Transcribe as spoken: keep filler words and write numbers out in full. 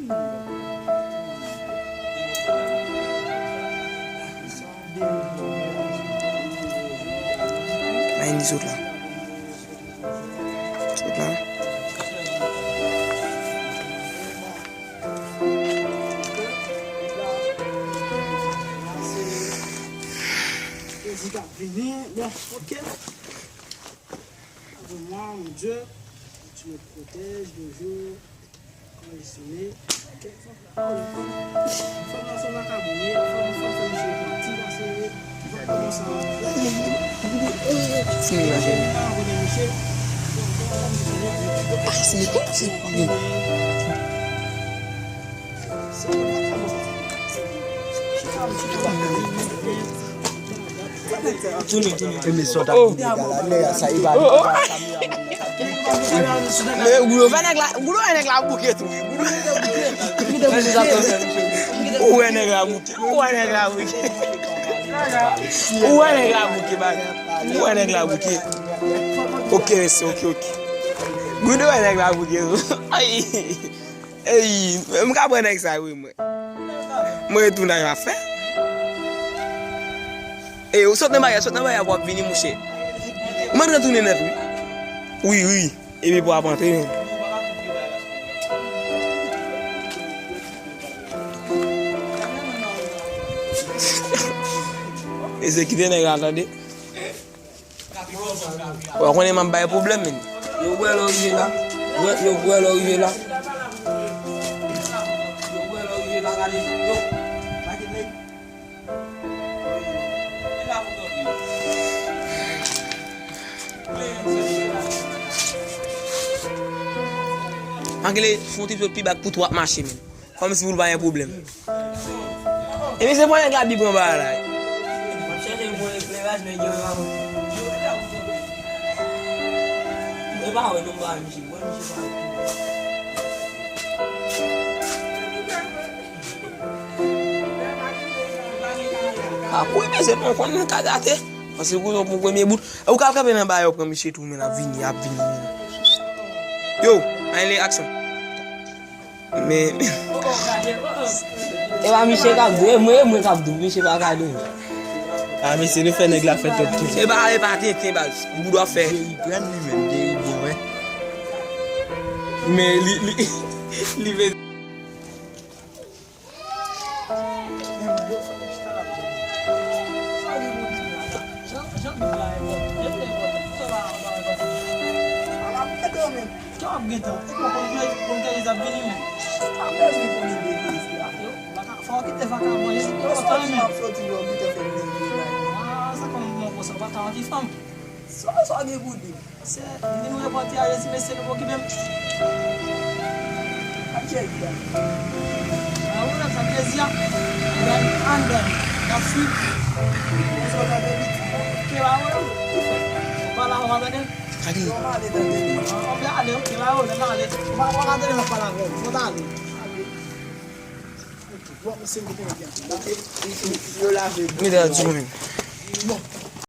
May ni sot la. Sot la. Jezi k ap vini. Bon, ok. Avè mwa, mon Dye, tu me protèges de jour. Tounen, tounen, tounen. Emisyon t ap vin egal a nèg a sa, li pa li pa sa. Men Gudo, wè nèg la, Gudo wè nèg la bouke tou, wi. Gudo, ou wè nèg la bouke, ou wè nèg la bouke. Ou wè nèg la bouke, baz. Ou wè nèg la bouke. Ok, mesye, ok, ok. Gudo wè nèg la bouke tou. Ay. Ey, m ka pran nèg sa, wi, mwen. Mwen retounen nan afè. Ey, ou sot nan bagay, sot nan bagay, w ap vini, mouche. Mwen retounen nèt, wi. Wi, wi. Epi pou ap antre, menm. Mesye, kite nèg la, tande. Ou konnen m ap bay pwoblèm, menm. Yo wè lè w rive la. Wè, yo wè lè w rive la. Yo wè lè w rive la, gade. Yo. Angle, fè yon ti sot pi ba k pou tou ap mache, menm. Kòmsi pou l pa gen pwoblèm. Epi se pran nèg la bib anba a la. M ap chèche yon bon ekleraj, men gen yon. Mwen pa wè non, m pa wè misye. Mwen misye pa wè. A wi, men se bon, konn ka date. Paske kote pou premye bout. Ou ka kanpe nan ba yo, pran misye tou, men l ap vini, ap vini. Yo, ale, aksyon. Men. E pa misye k ap dwe, mwen, mwen k ap dwe, misye pa ka dwe. A, mesye, nou fè nèg la fè tòt tou. E pa, e pa tenten, baz. Gudo ap fè. Jerry pran li menm, Jerry bon, wi. Men li, li, li vle. Jan, jan viv la enpòtan. Jan viv la enpòtan. Sa va, sa va enpòtan. Ala, mwen te menm. Kè w ap gentan. Ou konn, konn kè, konn kè Jezi ap vini, men. Pa bezwen konnen de Jezi a. Yo, vaka-, fò w kite vagabon, Jezi poko tann, men. Sòti, m ap sòti, yo, gentan fè m vin vin la. Ah, sa kòman konsa, w pa ta anti fanm. Sa, sa gen pou di. Se, li nou repòte a Jezi, mesye, nou pa okipe m. Ap Jezi a. Ah, ou menm, sa Jezi a. Andan, andan, n ap swiv. Mesye, w ta gen piti. Ke la, ou menm. Ou pale a, w pa tande l. Gade. Ann ale, oke, ba yo, lè n ale. Ou pa, ou pa ka tande lè m ap pale avè w. Fò n ale. Bon, mesye, m kite l byen. Yo lave. Mete la sou mwen. Bon.